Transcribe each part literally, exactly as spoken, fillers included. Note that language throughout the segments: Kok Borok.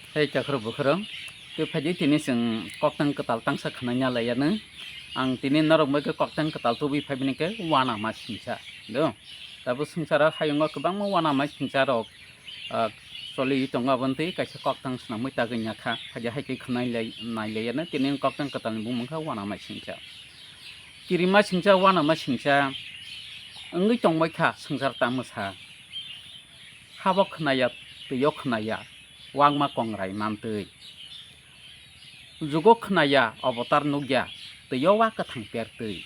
Hei takhro bukhro, tei phaidi tini chwng koktang kwtal tangsa khwnaina laiyano. Ang tini norok bai khe koktang kwtal tubui phaibini khe uanama singcha. Do, tabuk swngcharo hayungo kwbangma uanama singcha rok, ah, choli tongo, aboni twi kaisa koktang swnamwi tagwi nyakha. Phaidi hai khe khwnai lai, nai laiyano, tini koktang kwtalni bumung khe uanama singcha. Kirima singcha, uanama singcha wngwi tongbai kha swngchar tamo sa. Habo khwnaya, twiyo khwnaya, uangma kongrai mantwi. Jugo khwnaya, obotar nukya, twiyo wa kwthang pertwi.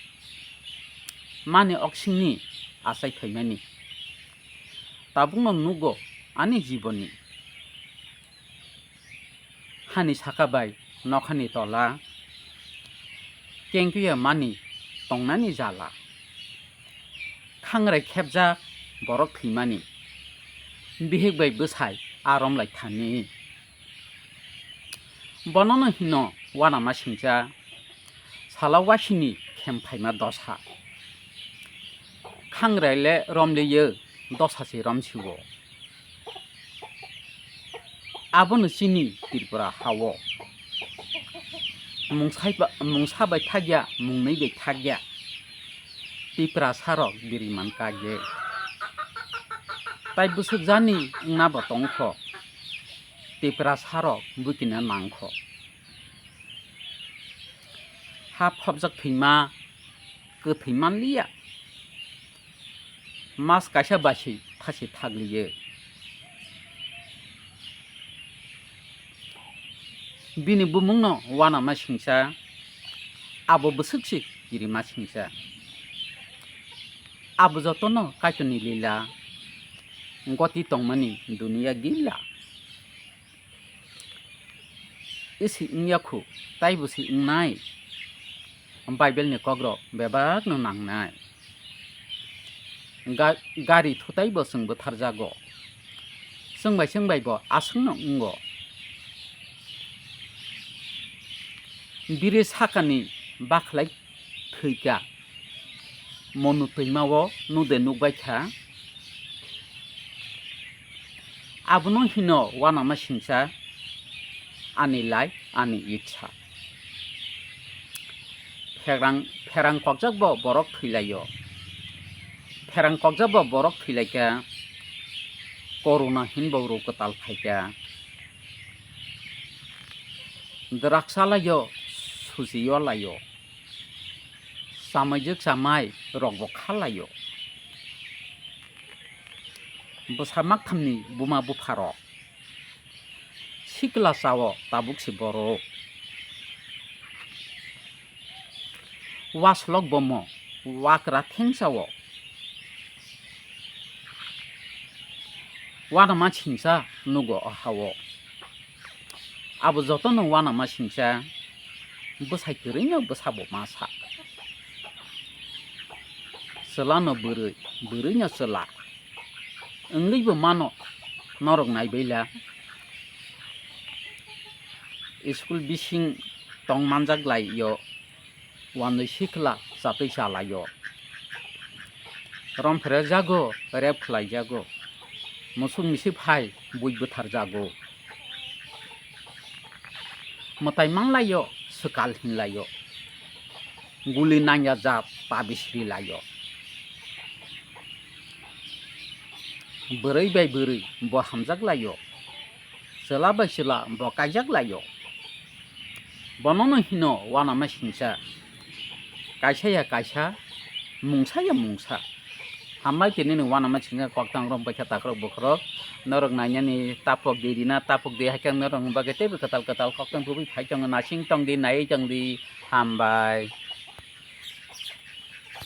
Mani oksingni achai phaimani. Tabukno nugo ani jiboni. Hani saka bai nokhani tola, kengkuyamani tongnani jala. Khangrai khepjak borok thwimani, bihik bai bwsai arom lai thani. Bonono hino uanama singcha, salo wasini khem phaima dosa. Khangrai le romliyo, dosa se romsio. Abono chini Tripura hao. Mungsai ba-, mungsa bai thakya, mungnwi bai thakya. Tiprasa rok biriman kagye. Tai bwswk jani wngna bo tongkho. Tiprasa rok bwkina nangkho. Ha phobjak thwima kwthwi manliya. Mas kaisa basi thasi thagliyo. Bini bumungno uanama singcha, abo bwswk se kirima singcha. Abo jotono Kaitorni lila, goti tongmani duniya gila. Isi wngya khu, taibo si wngnai. Bible ni kokrok bebak no nangnai. Ga-, gari thutai bo chwng bwtharjago. Chwng bai chwng bai bo aswk no wngo. Biri sakani bakhlai thwikha, monu twima o nude nukbaikha. Abono hino uanama singcha, ani lai, ani itsa. Pherang, pherang kokjak bo borok thwilaio. Pherang kokjak bo borok thwilaikha, corona hinbo rw kwtal phaikha. Draksa laio, sujiyo laio. Chamaijwk chamai rokbo khalaio. Bwsa makthamni buma bupharok. Sikla chao tabuk se borok. Waslok bomo wakra thengchao. Uanama singcha nugo o hao. Abo jotono uanama singcha, bwsai kwrwino bwsabo masa. Chwlano bwrwi, bwrwino chwla. Wngwibo mano norok naibaila. School bising tong manjak lai yo. Wanwi sikla chatwi chalaio. Rom phererjago, rep khlaijago. Musuk misip hai bui bwtharjago. Mwtai manlaio, swkal hinlaio. Guli nangya jat ta bisri laio. Bwrwi bai bwrwi bo hamjak laio. Chwla bai chwla bo kaijak laio. Bonono hino uanama singcha. Kaisa ya kaisa, mungsa ya mungsa. Hambai tini ni uanama singcha koktang rom baikha takhorok bokhorok. Norok nainani tapok di rina, tapok di haikhe norok bagwi teibo kwtal kwtal koktang tubui phai tongo, nasing tong di, naiwi tong di. Hambai.